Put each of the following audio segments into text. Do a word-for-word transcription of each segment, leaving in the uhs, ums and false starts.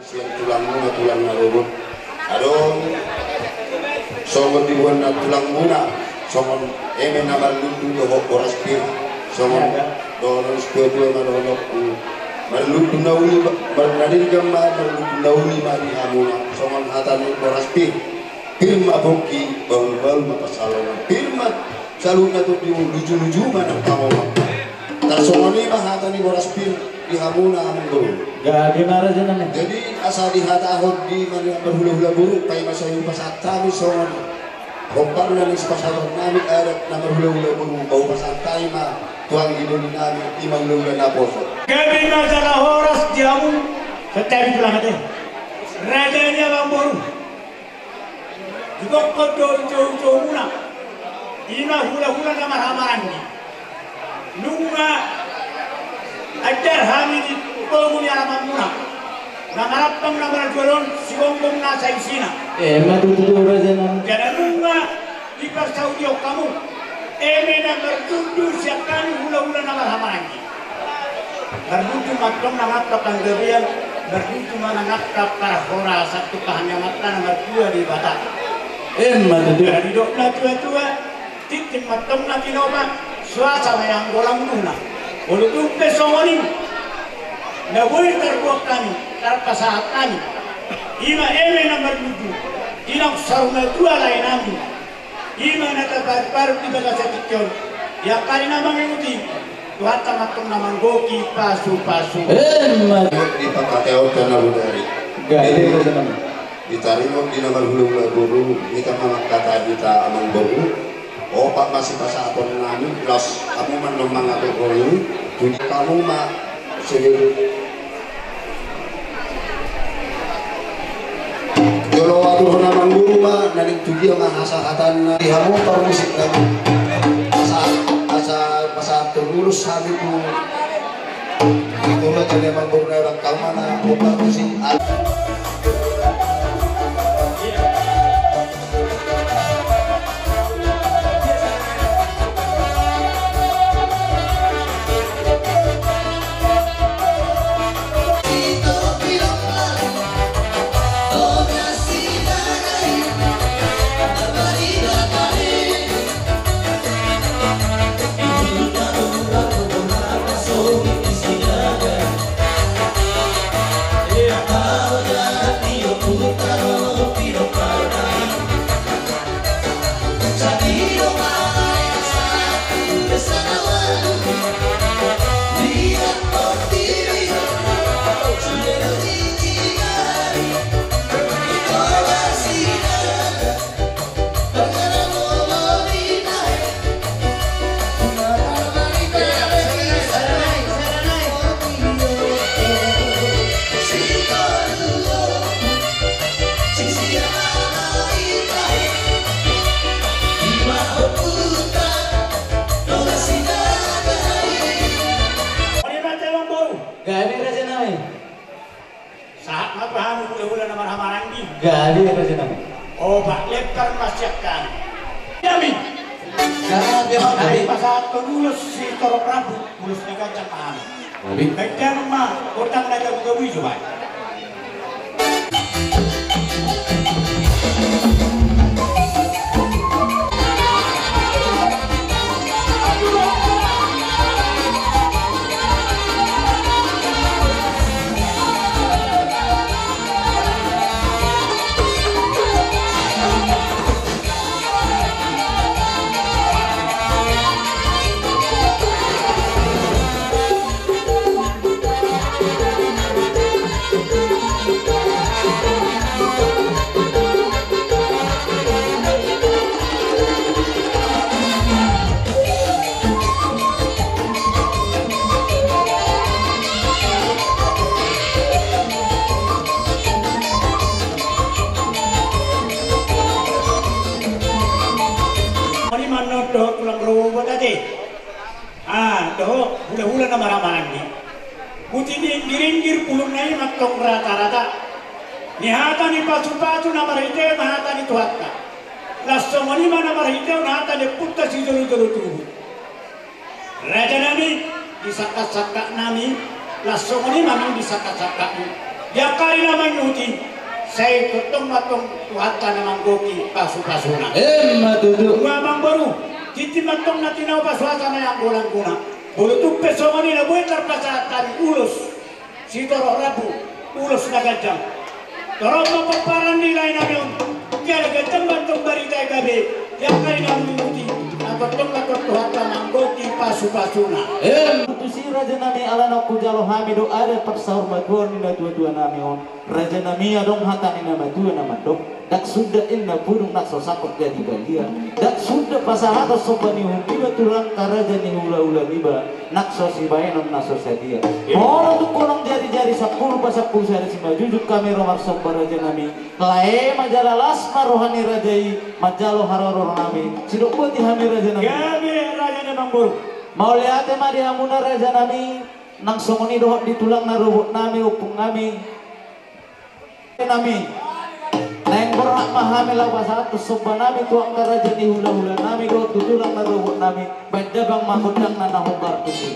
Sian tulangmuna tulang na rorobot. Adong songon diboan na tulangmuna, songon eme na marlundu dohot boras pir, songon dohonon situa-tua ma dohononku. Marlundu na uli ma, mar-, na denggan ma, marlundu na uli ma di hamuna, songon hata ni boras pir. Pir ma pongki, bahul-bahul ma pansalongan. Pir ma saluhutna tondi, luju-luju ma nang pangomoan. Tarsongon i ma hata ni boras pir di hamuna amangboru. Gabe ma raja nami. Jadi asa dihatahon di na marhula-hula boru, paima sai hupasahat hami songon hombar na ni sipasahaton nami adat na marhula-hula boru, hupasahat hami ma tu anggi doli nami, i ma hula-hula naposo. Gabe ma jala horas di hamu. Santabi tulang ate. Raja ni amangboru. Dibokkon do jou-joumuna, i ma hula-hula na marhahamaranggi. Nunga andar hami di pungu ni alamanmuna, na marampang na marjual on, sigomgom nasa isina. Emma tutu raja nami. Jala nunga diparsaulihon hamu eme na marlundu sian hami hula-hula na marhahamaranggi. Marlundu ma antong nang angka panggabean, marlundu ma nang angka parhorasan tu hami amanta na martua Debata. Emma tutu. Jala didok natua-tua, tingting ma antong na tinopa, suasa ma i anggo langduna. Molo tung pe songon i na boi tarbuat hami, tarpasahat hami, i ma eme na marlundu, i naung saur matua lae nami. I ma na taparparuk di bagasan tingki on. Ia angka na mangihuti, Tuhanta ma antong na manggohi pasu-pasu. Emma. Di pangkataion ta na bodari. Gabe ma raja nami. Ditaringot di na marhula-hula boru, hita ma mangkatai hita amangboru. Opat ma sipasahaton nami, laos hamu ma annon mangaturhon i, tu di hamu ma. Jolo aturhon amangboru ma, na ning tu dia ma hasahatan na di hamu parmusik nami. Asa, asa pasahat tu lurus hami tu. Itulah jadi amangboru na rangkal mana, parmusik. Gabe raja nami. Sahat ma tu hamu hula-hula na marhahamaranggi. Gabe raja nami. Opat lempar ma sian hami. Gabe ma. Gabe ma. Pasahathon ulos sitorop rambu, ulos na ganjang ma hami. Gabe. Baen damang ma gondang na jabu-jabu i jo baen. Songon i ma annon dohot tulang rorobot ate. Ah, dohot hula-hula na marhahamaranggi. Buti ni inggir-inggir bulungna i ma antong rata-rata ni hata ni pasu-pasu na marhitehon hata ni Tuhanta. Laos songon i ma na marhitehon hata ni ompunta sijolo-jolo tubu. Raja nami, di sangkap-sangkap nami, laos songon i ma annon di sangkap-sangkapmu. Di angka ari na mangihut i, sai tongtong ma tong Tuhanta na manggohi pasupasuna. Emma tutu. Nunga amangboru, tintin ma tong na tinahu pasupasu na anggolanggona. Molo tung pe songon i na boi tarpasahat hami ulos sitorop rambu, ulos na ganjang. Torop ma pomparan ni lae nami on. Jala ganjang ma tong barita i gabe. Di angka ari na mangihut i, na tongtong ma tong Tuhanta manggohi pasupasuna. Emma tutu, raja nami, ala naung hujalo hami do adat parsaurmatuaon ni natuatua nami on. Raja nami, adong hata ni na matua na mandok: Ndang suda inna pudung nang so saput jadi balian. Ndang suda pasahaton somba ni uhum niba tu angka raja ni hulahula niba nang so sibahenon na so sadia. Molo tung holong jarijari sampulu pasampulu sada simanjujung hami ro marsomba, raja nami, lae ma jala las ma roha ni raja i manjalo haroro nami. Sidok boti hami, raja nami. Gabe, raja nami, amangboru. Mauliate ma di hamuna, raja nami. Nang songon i dohot di tulang na robot nami, ompung nami. Nami. Naeng borhat ma hami laho pasahathon somba nami tu angka raja ni hulahula nami dohot tu tulang na robot nami. Baen damang ma gondangna na hombar tusi.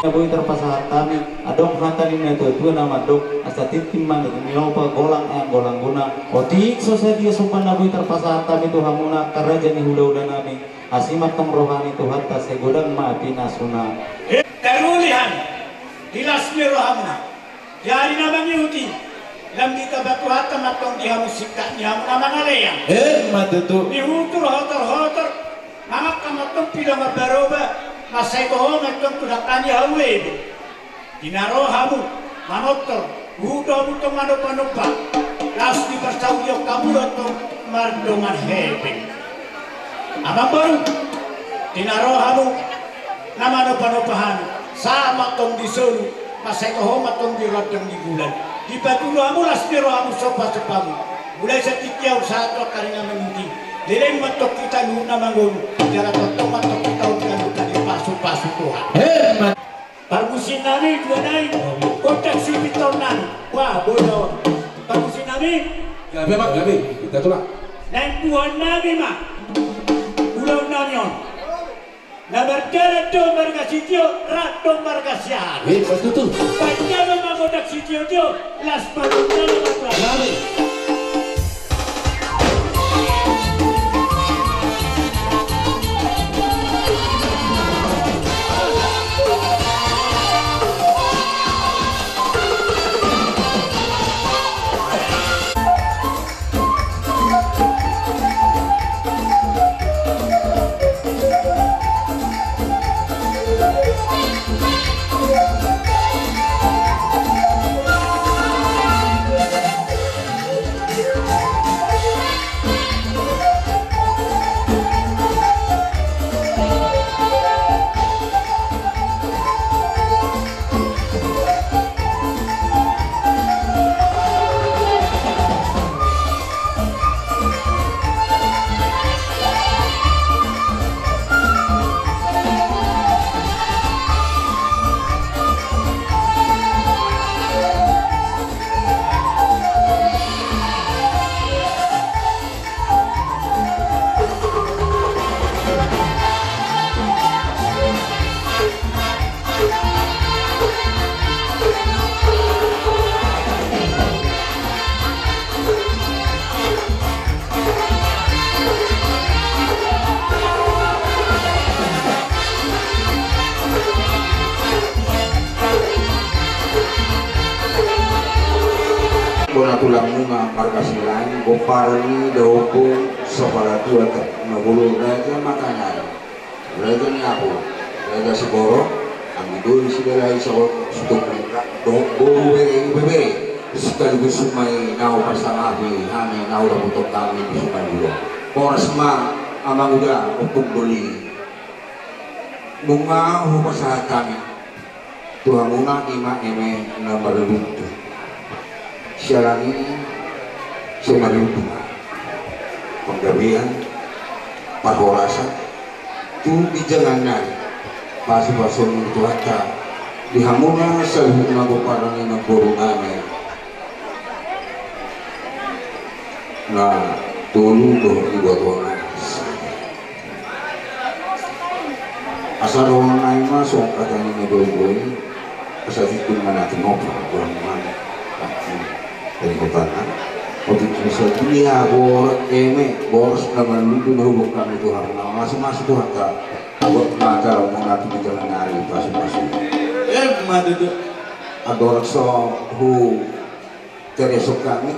Na boi tarpasahat hami, adong hata ni natuatua na mandok: Asa tintin ma niopa golang anggolanggona. Otik so sadia somba na boi tarpasahat hami tu hamuna angka raja ni hulahula nami. Asi ma tong roha ni Tuhanta, sai godang ma pinasuna. Taruli hami di las ni rohamuna. Di ari na mangihut i, lam ditamba Tuhanta ma tong di hamu singkat ni hamu na mangalean. Emma tutu. Di hutur hotorhotor, mangan hamu ma tong pidong baroba, mansai toho ma tong tu dangka ni hau ebe. Di na ro hamu manortor, huhut do hamu tong manompanompa, laos diparsaulion hamu do tong mardongan hepeng. Amangboru, di na ro hamu na manompanompa hami, sahat ma tong di solu, mansai toho ma tong di rondang ni bulan. Dipatudu hamu las ni rohamu, sompasompa hamu. Mulai sian tingki on sahat tu angka ari na mangihut i, leleng ma tong hita luhut na mangolu, jala tongtong ma tong hita on ganup na dipasupasu Tuhan. Emma. Parmusik nami, dua nai, gondang sipintor nami. Wah, bodo. Parmusik nami. Gabe ma, gabe. Kita tulang. Naeng buhan nami ma ulaon nami on. Na mardalan do marga sitio, rap do marga siahaan. Eh, pas tutu. Panjaga ma gondang sitiotio, las ma gondang ma tulang. Gabe. Bona tulang muna marga Silaing, gompar ni da ompung sapala tua tak na bolo raja mata nai. Raja ni ahu, raja Siboro, anggi doli sidalai saut sutung merah, do boru bere bebere, sekaligus sumai nau pasangapi hami nau raputok kami di Sungai Bulo. Horas ma amang uda ompung doli. Nunga hupasahat hami tu hamuna ima eme na marlundu. Siala ni i sai marlundu ma panggabean, parhorasan tu ginjangan nai. Pasupasu ni Tuhanta di hamuna saluhutna gomparan ni namboru nami na tolu dohot ni botoona. Asa rohana ima songon hata ni na boi-boi, asa tintin ma na tinopa, boha ma. Dari kota na. Waktu itu saya dia bor eme boros na marlundu na hubung kami Tuhan na masu-masu Tuhan ka. Buat mata romo na tu kita nari pasu-pasu. Ema duduk. Adorak so hu Teresok kami,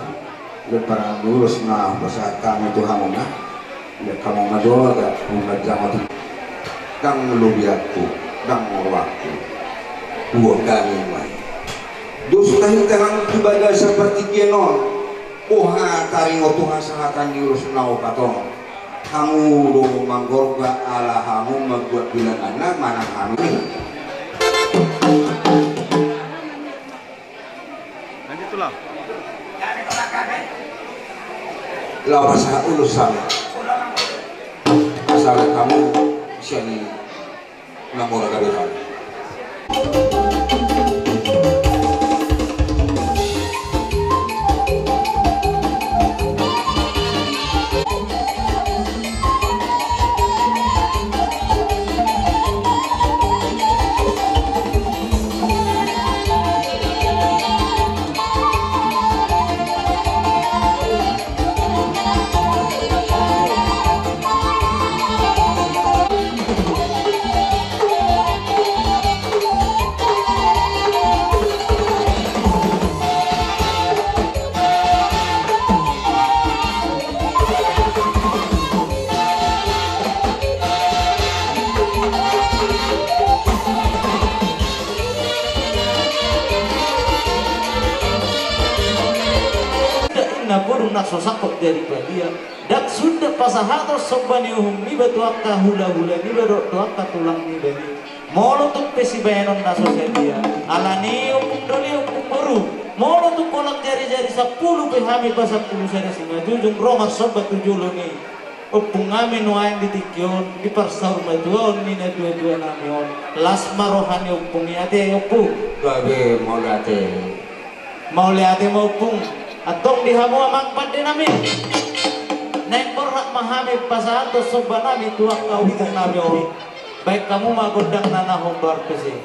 lemparan ulos na pasahat kami tu hamuna, lek hamu madoda, manjama tu, ndang lobianku, ndang rohangku, buat kami mai. Dos tahi tangan tu bagasan partingkian on, boha taringot tu hasahatan ni ulos na opat on. Hamu do manggorga ala hamu mambuat bilanganna manang hami. Lanjut tu, Lau. Lau pasahat ulos hami. Asa hamu sian i na mora gabe hami. Inna boru na so sangkot jadi padia, ndang suda pasahaton somba ni uhum niba tu angka hula-hula niba dohot tu angka tulang niba i. Molo tung pe sibahenon na so sadia, ala ni ompung doli ompung boru, molo tung holan jari-jari sampulu pe hami pasampulu sada simanjujung ro marsomba tu jolo ni ompung nami nuaeng di tingki on, di parsaurmatuaon ni natua-tua nami on, las ma roha ni ompung i ate ompung. Gabe mauliate. Mauliate ma ompung. Antong di hamu amang pande nami, naeng borhat ma hami pasahathon somba nami tu angka ompung nami on. Baen hamu ma gondang na na hombar tusi.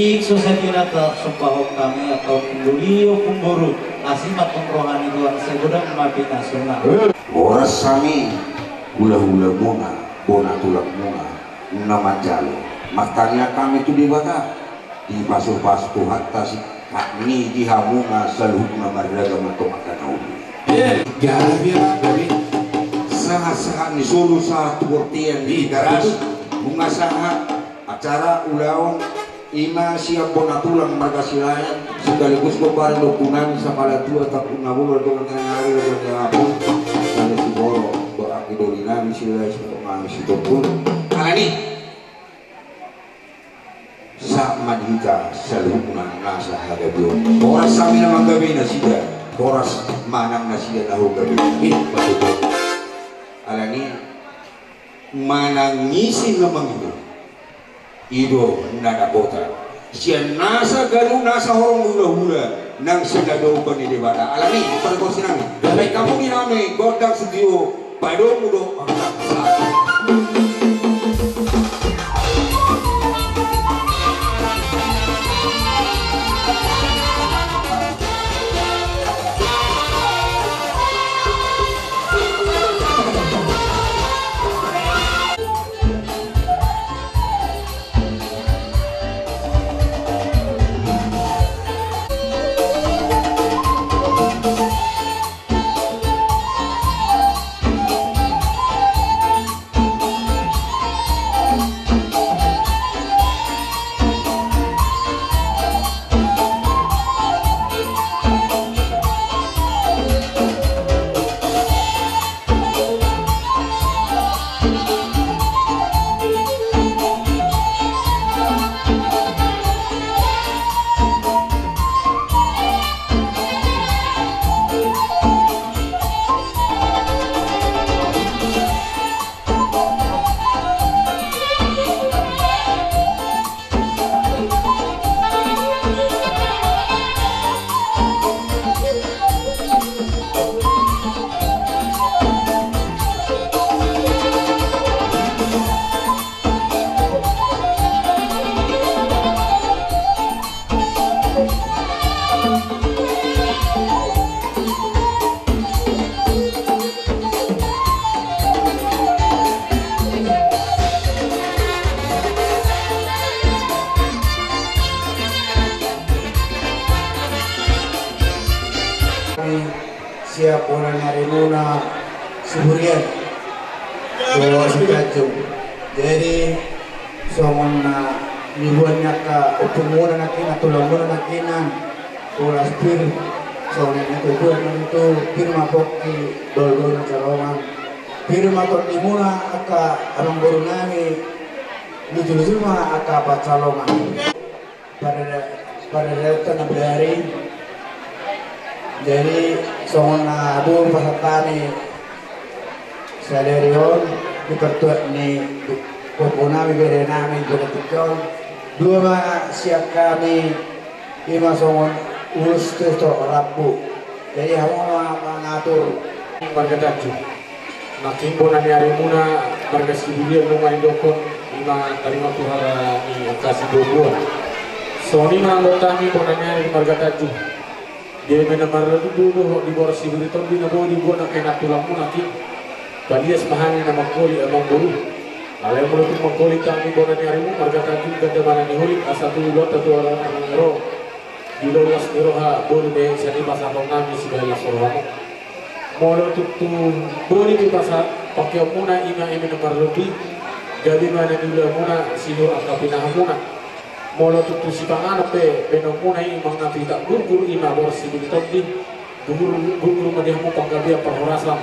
Iksu sadia na tarsumpahon hami, antong punduli, ompung boru, asi ma antong roha ni tulang, sai godang ma pinasuna. Horas hami, hula-hulamuna, bona tulangmuna, na manjalo. Martangiang hami tu Debata, dipasupasu Tuhanta si hak ni di hamuna saluhutna marragam antong angka na uli. Gabe ma gabe, sahat-sahat ni solu, sahat tu bontean di teras, nunga sahat acara ulaon. Ima sian bona tulang marga Silaban, sekaligus gombaran ni ompunami Sapala Tua, Tampung Nabolon, dongan tanari, dongan tanapun, sada siboro, dohot anggi doli nami Silaban, siboro nami Sitompul. Alani, sahat ma di hita saluhutna nasa hagabeon. Horas hami na manggabe nasida, horas manang nasida na hagabeon. Ih, patutu. Alani, manang ise na mangido, i do na dapotan. Sian nasa ganup nasa horong hula-hula nang sai na dao umbahen ni Debata. Alani, pargonsi nami, baen hamu di hami gondang sutio, padomu do angka sa. Siap bona ni arimuna Siburian. Dohot Sitanjung. Jadi songon na niboan ni angka ompungmuna nangkinan, tulangmuna nangkinan, horas pir, songon na niboan na tutu, pir ma pongki, dohot-dohot na calongan. Pir ma tondimuna angka amangboru nami, luju-luju ma angka pancalongan. Pada, pada data na bahari. Jadi songon na boi pasahat hami sadari on di partuat ni ompu nami, bere nami, di tingki on, dua ma sian hami, ima songon ulos tu rambu. Jadi hamu ma mangatur. Marga Tanjung. Nangkin bona ni arimuna marga Siburian nunga didokkon, ima taringot tu hata ni angka siboan. Songon i ma nang dohot hami bona ni ari marga Tanjung. Di eme na marlundu dohot di boru Siburian Tondi na boi diboan nangkin na tulangmu nangkin. Palias ma hami na mangholit amangboru. Alai molo tung mangholit hami bona ni arimu marga Tanjung, ganda ma na niholit, asa tu ulaonta tu ala na ro. Di las ni roha boi be sian i pasahaton nami sibahen las rohamu. Molo tutu boi be pasahat pangkeonmuna ima eme na marlobi, gabe ma na niulamuna sinuhor angka pinahanmuna. Molo tutu sipanganon pe baenonmuna i mangapi tak gurgur ima boru Siburian Tondi, gurgur, gurgur ma di hamu panggabean parhorasan,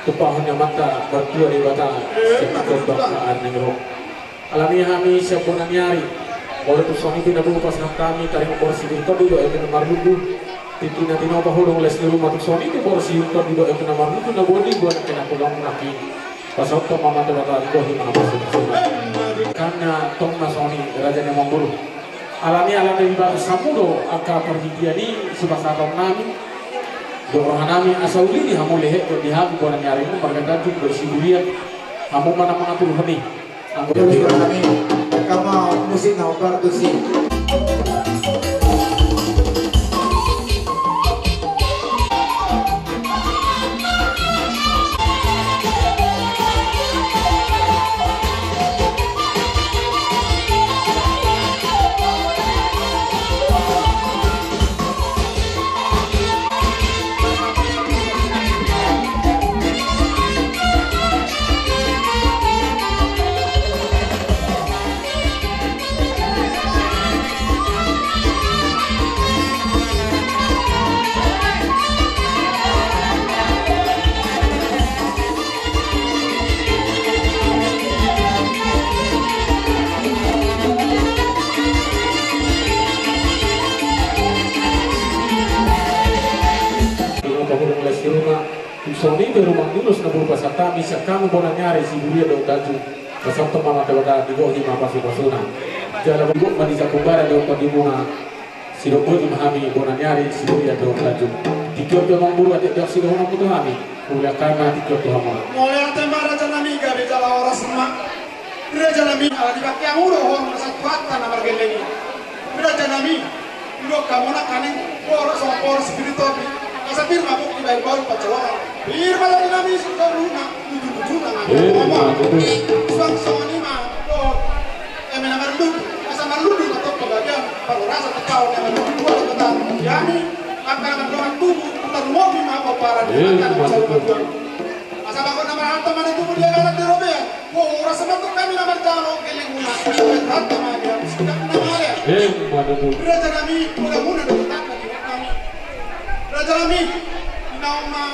tumpahon ni Amanta Martua Debata, sian na tombak na arning ro. Alani hami sian bona ni ari. Molo tung songon i pe na boi pasahat hami taringot boru Siburian Tondi dohot eme na marlundu. Tintin na tinopa holong les ni ruma, tung songon i pe boru Siburian Tondi dohot eme na marlundu na boi diboan nangkin na tulangmu nangkin. Pasahathon ma amanta Debata, ringkot hita ma pasahathon. Kan na tong na songon i raja ni amangboru. Alani, alani di bagas hamu do angka partingkian i sipasahaton nami. Dohot roha nami asa uli di hamu lehet dohot di hami bona ni arimu marga Tanjung dohot Siburian. Hamu ma na mangaturhon i. Anggo jadi kami, kama musik na obar tu si. Songon i pe rumang ni ulos na boru pasahat hami sian hamu bona ni ari Siburia dohot Tanjung. Pasahaton ma tu Debata, dibohi ma pasupasuna. Jala bogot ma di jabu badan dohot tondimuna. Sidok boti ma hami bona ni ari Siburia dohot Tanjung. Tingki on pe amang boru, atik dok sidohononmu tu hami. Mauliate ma, tingki on tu hamu. Mauliate ma raja nami, gabe jala horas ma. Raja nami, ala dibangke hamu do horong na sahat tu hata na margelleng i. Raja nami, didok hamu nangkaning poros, songon poros spiritu i. Asa pir ma gok dibahen baul panjaloan. Pir ma raja nami, suhut na lutu-lutu na ngana. Eh, ngomong. Suang songon i ma dohot eme na marlutu. Asa marlutu ma tong panggabean, parhorasan tu eme na marlutu. Ala kata hami angka na mardongan tubu, tarlumobi ma pomparan. Eh, angka na marlutu. Asa bagot na marhalto ma na tubu di atas di robean. Horas ma tong hami na marjalo gellengmuna. Halto ma dia, sikap na male. Eh, ima tutu. Raja nami, poda muna do tangga di nami. Raja nami, naung ma,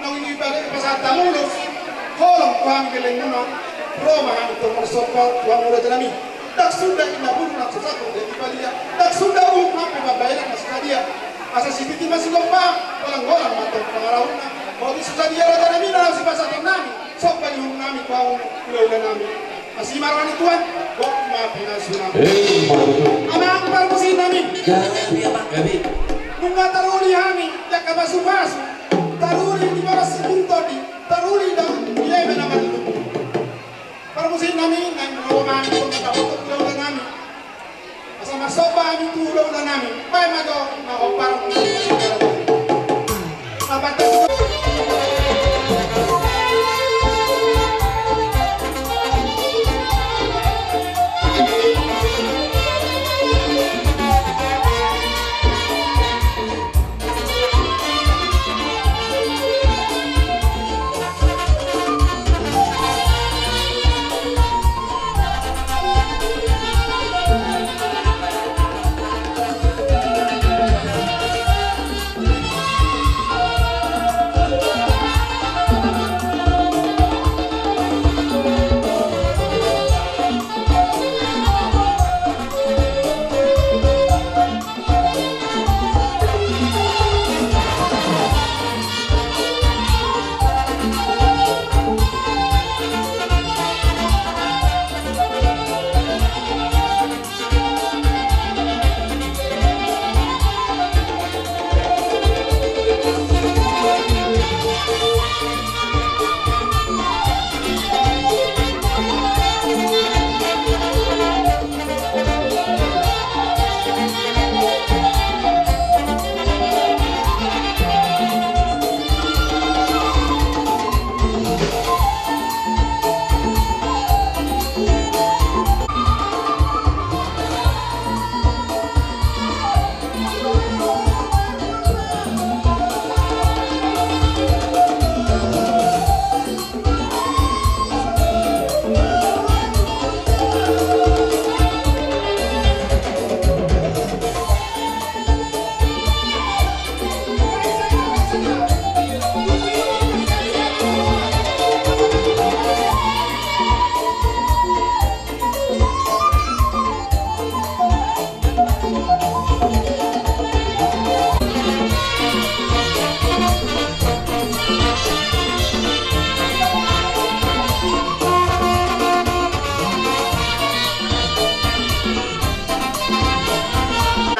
naung i balik pasahat hamu ulos. Holong tu hami gellengmuna. Ro ma hami tong marsomba tu hamu raja nami. Ndang suda inna buruk nang so saku jadi balia. Ndang suda buruk nang pe mambahen na so sadia. Asa sititi ma sigompa, golang-golang ma tong pangarahutna. Otik so sadia raja nami na laho sipasahaton nami. Somba ni uhum nami tu hamu hulahula nami. Asi ma roha ni Tuhan, gok ma pinasu nami. Eh, ima tutu. Amang parmusik nami. Gabe, amang, gabe. Nunga taruli hami di angka pasupasu. Taruli di bagas si Bintoni. Taruli di eme na marlutu. Parmusik nami, naeng ro ma hami tu hulahula nami. Asa marsomba hami tu hulahula nami. Baen ma jo na hombar musik.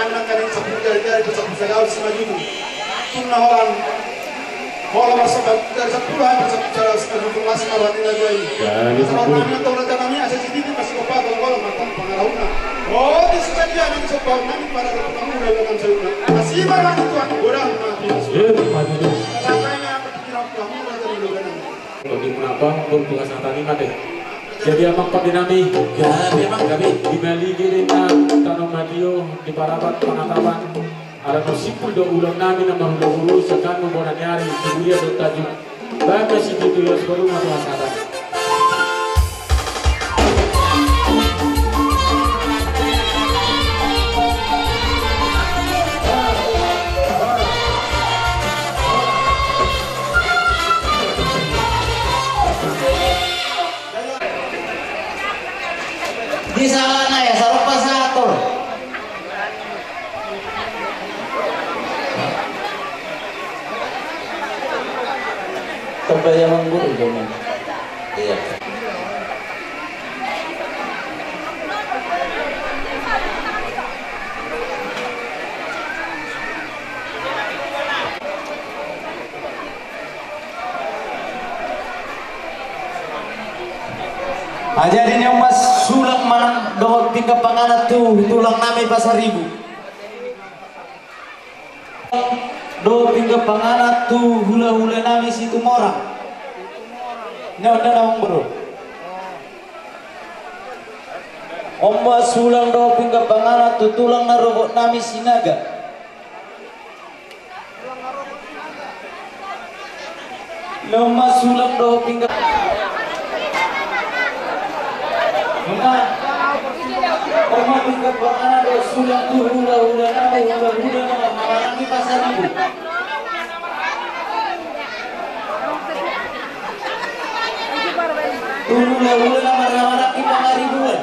Nangkaning sampulu jari-jari, sampulu sagaol simanjujung. Tung na holan. Holan marsomba dari sampulu hampir sampulu jari simanjujung, masih maruani lagi ai. Jadi sampulu. Nami antong raja nami asa sititi masih kopa tong holan mantong pangarahutna. Oh, di sudah dia nami sopa nami pada ketemu dalam sayuran. Masih maruani Tuhan, godang mati masuk. Eh, mati. Sampai nggak kepikiran kamu raja di luar. Tondimuna, amang boru, tu hasahatan i ma te. Jadi amang pande nami. Gabe, amang, gabe. Di Maligiri na tano madio di parapat pangatapan. Ala na simpul do ulaon nami na marhula boru, sian hamu bona ni ari Siburia dohot Tanjung. Baen ma sititi ulos boru ma tu hasahatan. Di sana ya, sarupa satu. Sampai yang nganggur itu, men. Iya. Ah, jadi ni on ma sulang manang dohot pinggan panganan tu tulang nami Pasaribu. Dohot pinggan panganan tu hulahula nami Situmorang. Ni on da na on, bro. On ma sulang dohot pinggan panganan tu tulang na rorobot nami Sinaga. Ni on ma sulang dohot pinggan. On ma, on ma pinggan panganan dohot sulang tu hulahula nami, hulahula na marhahamaranggi Pasaribu. Tu hulahula na marhahamaranggi Pangaribuan.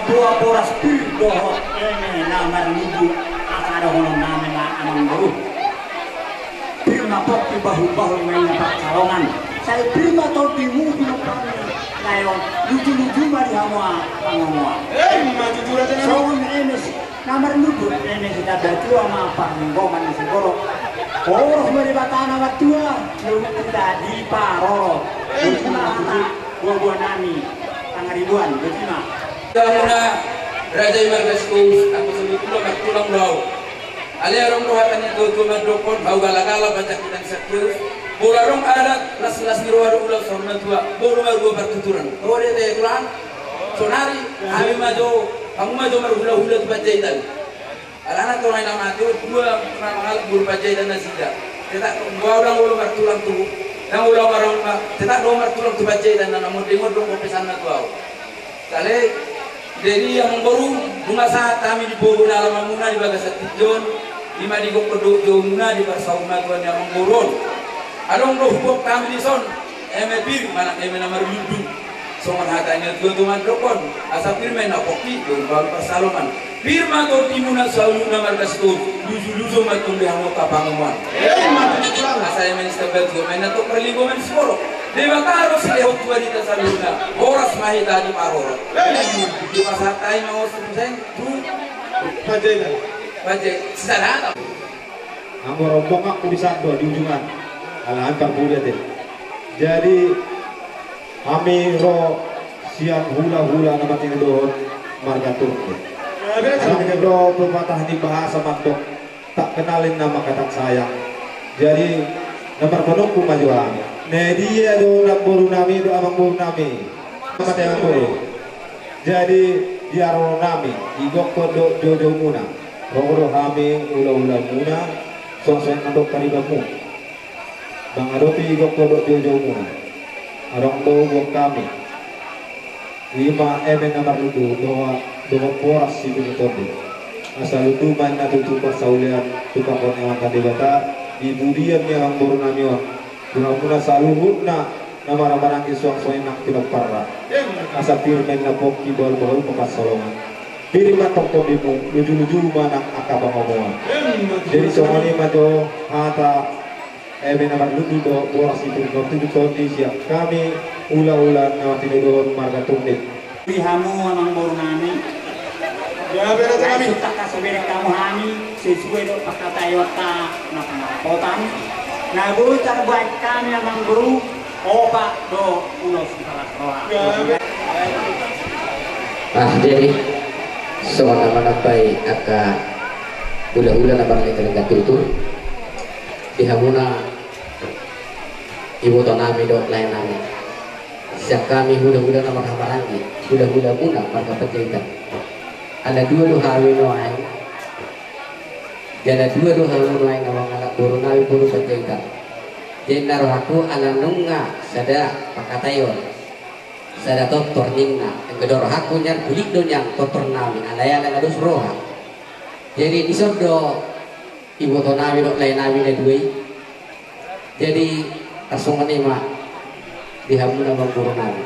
Dua boras pir dohot eme na marludu, asa dohonon nami ma amangboru. Pir ma pongki, bahu-bahu ma inna pansalongan. Sai pir ma tondimu, pinompar ni lae on, luju-luju ma di hamu pangomoan. Emma tutu, raja nami. Songon eme si na marludu, eme si Tanda Tua ma parlinggoman ni segoro. Horas ma Debata na martua, luhut hita diparorot. Emma tutu. Buha-buha nami, Pangaribuan, botima. Hita muna, raja i marga Sitorus, anggo so tulang, martulang do ahu. Alai adong do hata ni tua-tua mandokkon, hau gala-gala, panjangkitan Sitorus. Molo adong adat, las-las ni roha do ulos saur matua, molo marhua partuturan. Ro do ate tulang, sonari, hami ma jo, hamu ma jo marhula-hula tu Panjaitan. Alana tonai na mate on dua, na mangalap boru Panjaitan nasida. Tetap do ahu ndang olo martulang tu, ndang olo ahu martulang, tetap do ahu martulang tu Panjaitan, na monding on do pesanna tu ahu. Sale, jadi amangboru, nunga sahat hami di boru ni alamanmuna di bagasan tingki on, i ma di gokhon dohot joumuna di parsaurmatuaon ni amangboru on. Adong do huboan hami dison, eme pir manang eme na marludu. Songon hata ni natua-tua mandokkon, asa pir ma inna pongki, bahu-bahu parsalongan. Pir ma tondimuna saluhutna marga Sitorus, luju-luju ma tondimu di hamu angka pangomoan. Asa eme ni Sitambatua ma inna tong parlinggoman ni segoro. Debata do silehon tu hita saluhutna, horas ma hita diparorot. Dipasahat hami ma horas tu Panjaitan. Panjaitan. Panjaitan. Sisada hata. Anggo rombonganku di sandok di ujungan, ala antar budi ate. Jadi hami ro sian hula-hula na martinodohon marga Turnip. Jadi ro pepatah ni bahasa mandok, tak kenal ni nama kata sayang. Jadi na marpanungkun ma jo hami. Na dia do namboru nami do amangboru nami. Nama tema boru. Jadi di haroro nami, di gokhon dohot joujou muna, ro do hami hula-hula muna, songon-songon mandok paribanmu. Mangadopi gokhon dohot joujou muna, adong do huboan hami. I ma eme na marludu dohot, dohot boras sipir ni tondi. Asa ludu ma inna tutu parsaulian tu pangkoneon ni Debata, di pudian ni amangboru nami on. Di hamuna saluhutna na marhaha maranggi suang songon i nang pinomparna. Asa pir ma inna pongki, bahul-bahul ma pansalongan. Pir ma tong tondimu, luju-luju ma nang angka pangomoan. Jadi songon i ma jo hata eme na marludu dohot boras sipir ni tondi, tondi sian hami hula-hula na martinodohon marga Turnip. Di hamu amangboru nami. Gabe raja nami. Langsung tangkas bereng hamu hami sesuai dohot pangkataion ta na pangapotan. Na boi tarbaen hami amangboru, opat do ulos salas roha. Gabe. Ah, jadi songon na manambai angka hula-hula na marlengga-lengga tutur, di hamuna iboto nami dohot lae nami. Sian hami hula-hula na marhaha maranggi, hula-hula muna marga Panjaitan. Ala dua do hami nuaeng. Jala dua do hami nuaeng na mangalap boru nami boru Panjaitan. Jadi na rohangku ala nunga sada pangkataion, sada tortor ninna. Anggo do rohangku nian bulik do nian tortor nami, alai ala na dos roha. Jadi dison do iboto nami dohot lae nami na dua i. Jadi tarsongon i ma di hamuna amangboru nami.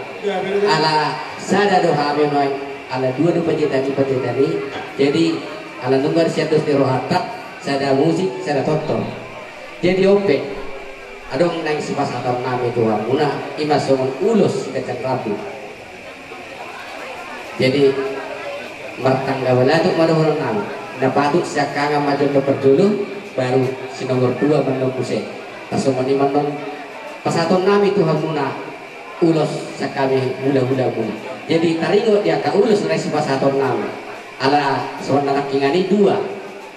Ala sada do hami nuaeng, ala dua do Panjaitan i, Panjaitan i. Jadi ala nunga sian dos ni rohanta, sada musik, sada tortor. Jadi on pe adong naeng sipasahaton nami tu hamuna, i ma songon ulos ganjang rambu. Jadi martangga balatuk ma dohonon nami. Na patut siangkangan ma jolo parjolo, baru si nomor dua mandok muse. Tarsongon i ma annon pasahaton nami tu hamuna ulos sian hami hula-hula muna. Jadi taringot di angka ulos na sipasahaton nami. Ala songon na nangkiningan i dua.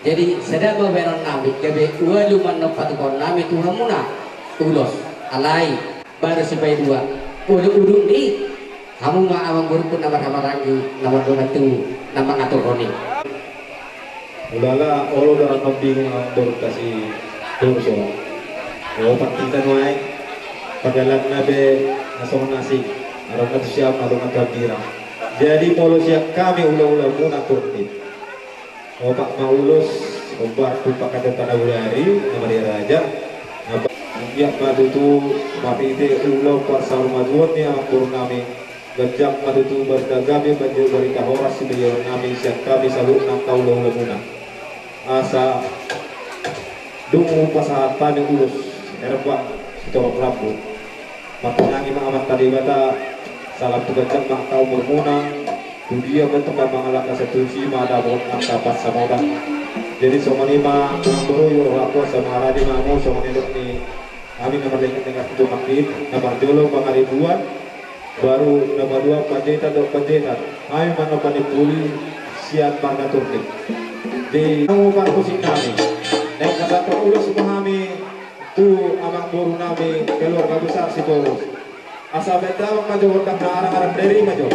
Jadi sada ma baenon nami, gabe ualu ma annon patupaon nami tu hamuna ulos. Alai baru sipaidua, udut-udut ni hamu ma amangborungku na marhaha maranggi, na mardongan tubu, na mangaturhon i. Ulala, olo do annon bingung amangborunta si Torus on. O, opat hita nuaeng, padalanna be na songon asing, adong na tu Siamun, adong na tu Hambirang. Jadi molo sian hami hula-hula muna Turnip, opat ma ulos, hombar tu pangkataion ta na bodari, na maria raja, na ba-, anggiat ma tutu marhite ulaon parsaurmatuaon ni amangboru nami, Ganjang ma tutu barita gabe, manjou barita horas sian hami, sian hami saluhutna angka hulahulamuna. Asa dung hupasahat hami ulos herbang sitorop rambu, martangiang ma Amanta Debata, salam tu ganjang ma angka umurmuna, tu dia pe tongka mangalangka, sai tusi ma dapotan angka pansamotan. Jadi songon i ma, amang boru, huroha huaso ma, rade ma hamu, songon i dok ni hami na marlengan-lengan tu jolma i, na parjolo pangaribuan, baru na padua panjaitan dohot panjaitan. Hami ma na panimpuli sian marga Turnip. Di nau parmusik nami, naeng pasahathon ulos ma hami tu amang boru nami keluarga besar Sitorus. Asa baen damang ma jo gondang na arang-arang, deri ma jo.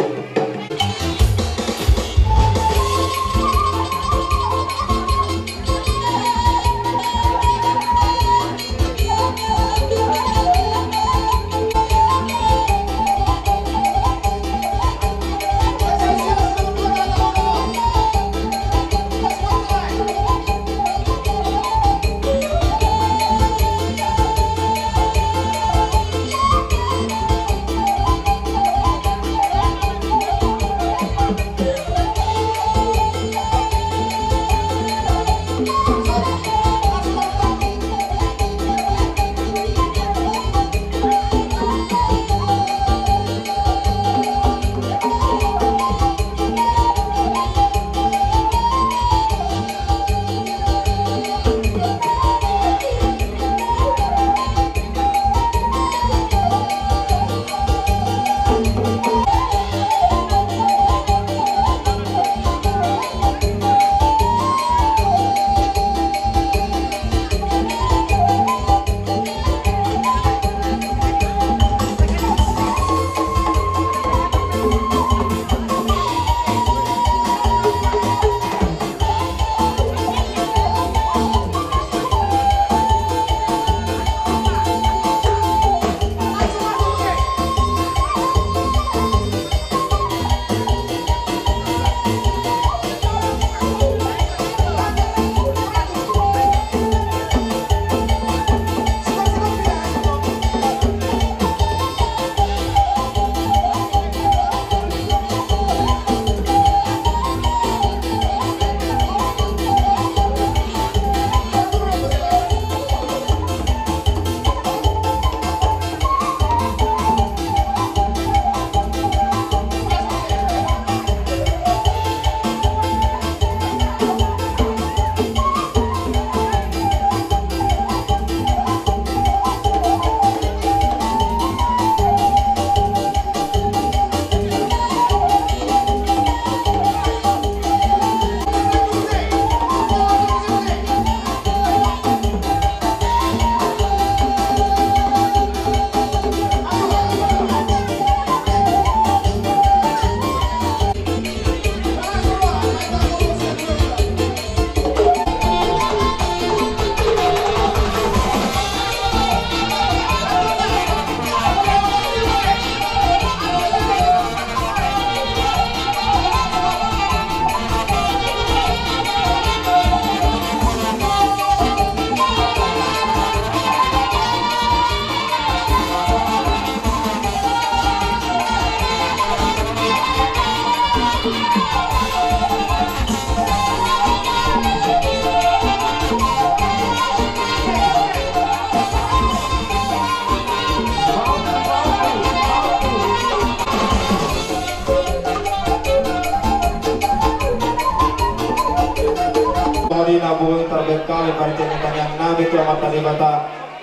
Songon i na boi tarbaen hami marhite tangiang nami tu Amanta Debata.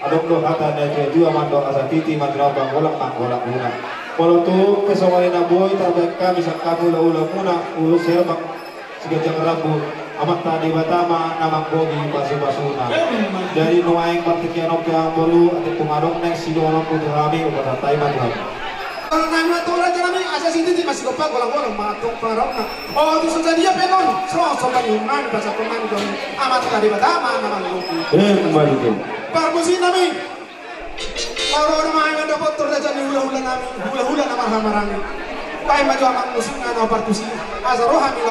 Adong do hata ni natuatua mandok asa titi ma di rambu, golanggolang muna. Molo tung pe songon i na boi tarbaen hami sian hami hulahulamuna, ulos herbang siganjang rambu, Amanta Debata ma na manggohi pasupasuna. Jadi nuaeng partingkian on pe amang boru, atik tung adong naeng sidohononmu tu hami, hupasahat hami ma tu hamu. Nami ma tu raja nami, asa sititi ma sigompa, golanggolang ma antong pangarahutna. O tu so sadia pe on, so, so pasahathon nami tu Amanta Debata ma na manggohi. Emma tutu. Parmusik nami. Ro do hami mandapot tu raja ni hulahula nami, hulahula na marhahamaranggi. Baen ma jo amang musikna na partusi, asa ro hami.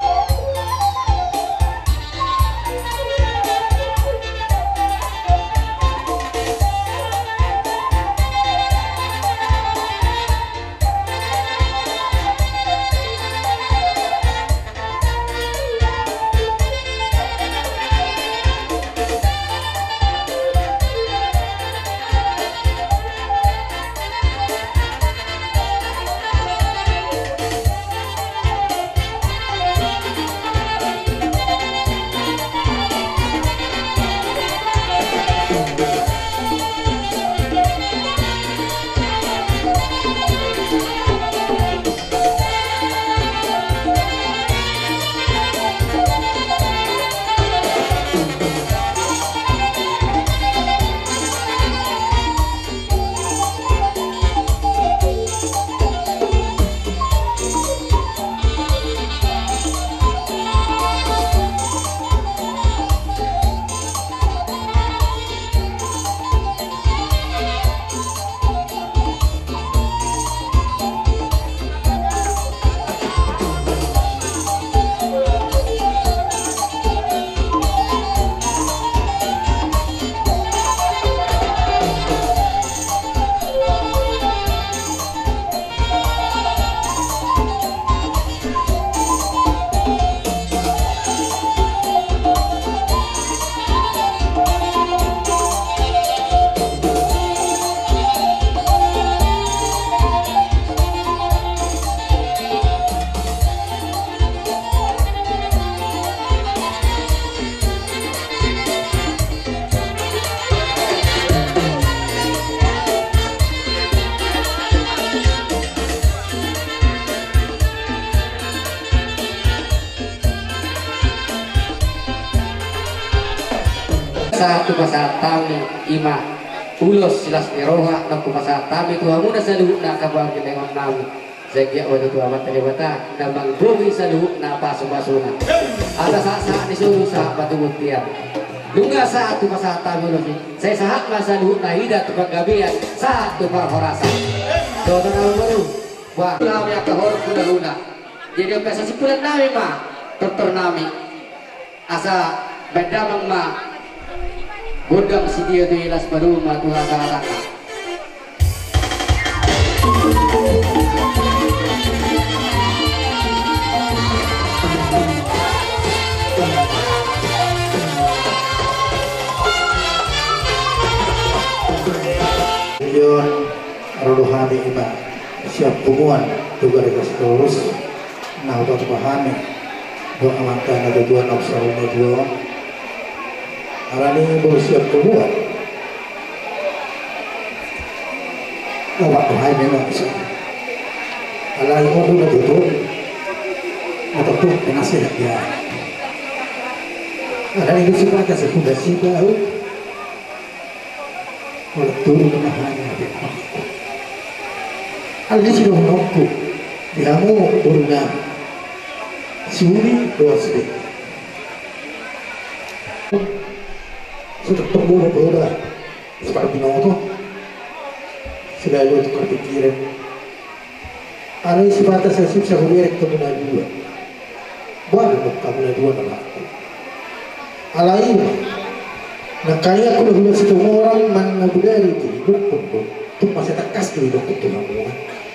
Sahat hupasahat hami ima ulos las ni roha na hupasahat hami tu hamuna saluhutna angka panggabean nami. Sai anggiat ma tutu Amanta Debata na manggohi saluhutna pasupasuna. Asa sahat-sahat ni solu sahat ma tu bontean. Nunga sahat hupasahat hami ulos i, sai sahat ma saluhutna ida tu panggabean sahat tu parhorasan. Dohot na baru. Bah, nami angka horong hulahula. Jadi angka sasimpulan nami ma tortor nami. Asa baen damang ma gondang sitiotio i, las ma tu hahaanggi. Ion ro do hami ima sian punguan Toga Regas Torus. Na hupatupa hami dohot amanta na tuatua na saur matua on. Alani boru sian punguan. Obat do hami memang bisa. Alai obat na tutu. Atau pun penasehat ya. Alani boru sian punguan sian punguan sian punguan. Olo, turun ma hami. Alai sidohononku di hamu boru nami, siuli dohot sidehe. Sudah tunggu boru da. Seperti noto. Sudah dua tukar pikiran. Alai sipata sasip sahubereng hamu na dua. Boha do hamu na dua na laku? Alai ima na hea hulahula Situmorang manang na bodari tu hidupkon do. Tung masa tangkas do hidupkon tu hamu.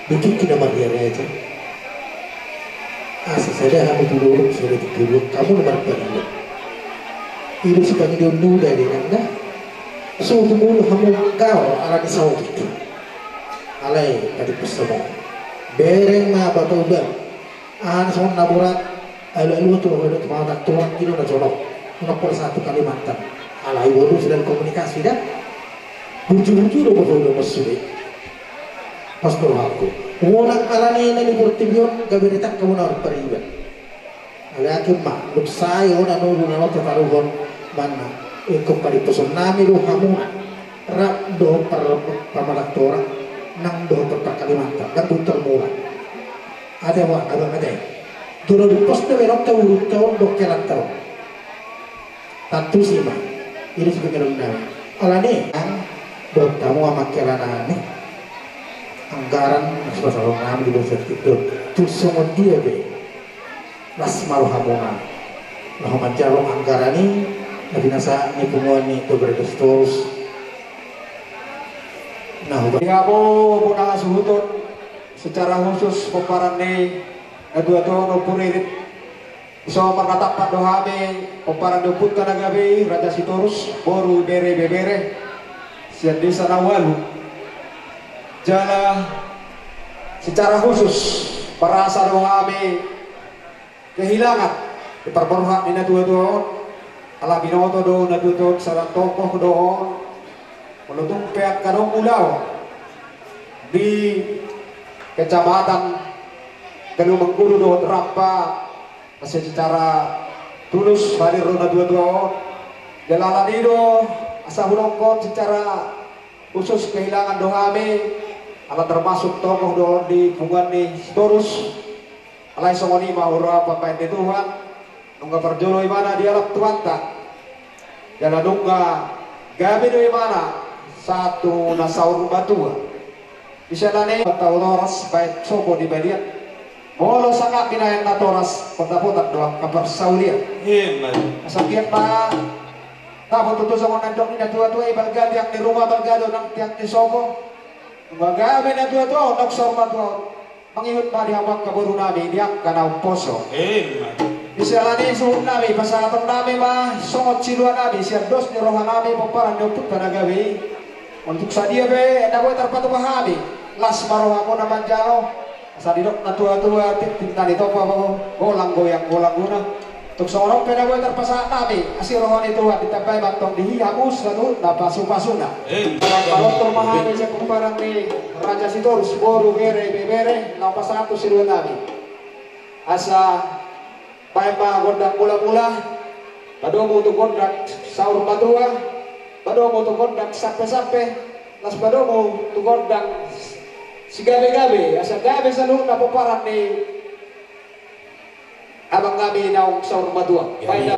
Di tingki na marriaraja. Asa sada hamu tu dolok, sada tu dolok, hamu na marpariban. I do sipangidoan ni uda di nangga. So tumulu hamu gaol ala ni saotik. Alai tadi pesamo. Bereng ma batu uda. Aha na songon na borat. Alu-alu tu alu tu mata tuan kilo na jonok. Unang pola satu Kalimantan. Alai boru sudah komunikasi da. Buju-buju do boru do masuk. Pas tu rohangku. Unang ala ni na di portibi on gabe retak hamu na marpariban. Alai anggiat ma dung sae on na nunga na tataruhon manang ingkon padiposon nami do hamu. Rap dohot par-, pamalaktora nang dohot par-, par-Kalimantan nang dohot tarmula. Ate wa abang ate. Jolo di pos do berok ta urut ta on dohot kelak ta on. Tantu si ma. Ini si pengen nami. Alani ang dohot hamu amang hela nami. Anggaran sudah salong nami di dosa itu. Tu songon dia be. Las ma rohamuna na manjalo anggaran i na binahen ni punguan ni Toga Regas Torus. Na huba- Di hamu bona hasuhuton secara khusus pomparan ni natuatua on Ompu Ririt. Dison marnatampak do hami pomparan ni ompunta na gabe i Raja Sitorus boru bere ibebere sian desa na ualu. Jala secara khusus merasa do hami kehilangan di parborhat ni natuatua on. Ala binoto do natuatua on sada tokoh do on. Molo tung pe angka adong ulaon di Kecamatan Galuh Manggulu dohot Ramba, asa secara tulus hadir do natuatua on. Jala alani do asa hudokkon secara khusus kehilangan do hami, ala termasuk tokoh do on di punguan ni Sitorus. Alai songon i ma huroha pambaen ni Tuhan, nunga parjolo imana dialap Tuhanta. Jala nunga gabe do imana sahat tu na saur matua. Di siala ni i, tau toras baen sopo di balian. Molo sangap binahen natoras, potapotan do angka parsaulian. Ima. Asa anggiat ma dapot tutu songon na nidok ni natuatua i, balga tiang ni ruma, balga do nang tiang ni sopo. Nunga gabe natuatua on nang saur matua on. Mangihut ma di hamu angka boru nami di angka na umposo. Ima. Di siala ni i suhut nami, pasahaton nami ma songon silua nami sian dos ni roha nami pomparan ni ompunta na gabe i. Molo tung sadia pe na boi tarpatupa hami, las ma rohamuna manjalo. Asa didok natuatua, tintin na nitopa golang goyang golang guna. Tung songon on pe na boi tarpasahat nami, asi roha ni Tuhan ditambai ma antong di hamu saluhutna pasupasuna. Ima. Panortor ma hami sian pomparan ni Raja Sitorus boru bere ibebere, na pasahat tu silua nami. Asa baen ma gondang mulamula, padomu tu gondang saur matua. Padomu tu gondang sampe-sampe, laos padomu tu gondang sigabe-gabe, asa gabe saluhutna pomparan ni abang nami naung saur matua. Baik.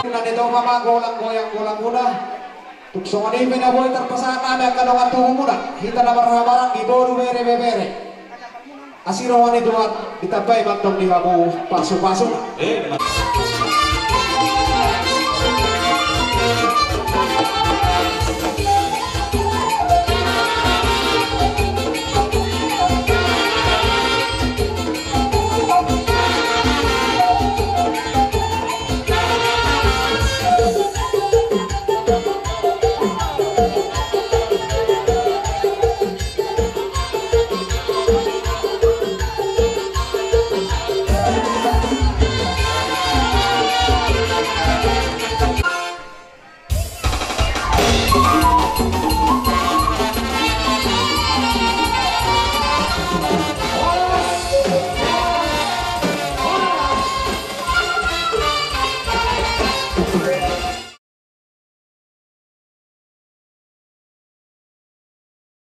Na ditopa ma golang goyang golang muna. Tung songon i pe na boi tarpasahat nami angka dongan tubumuna, hita na marhahamaranggi, boru, bere, ibebere. Asi roha ni Tuhan, ditambai ma antong di hamu pasupasuna.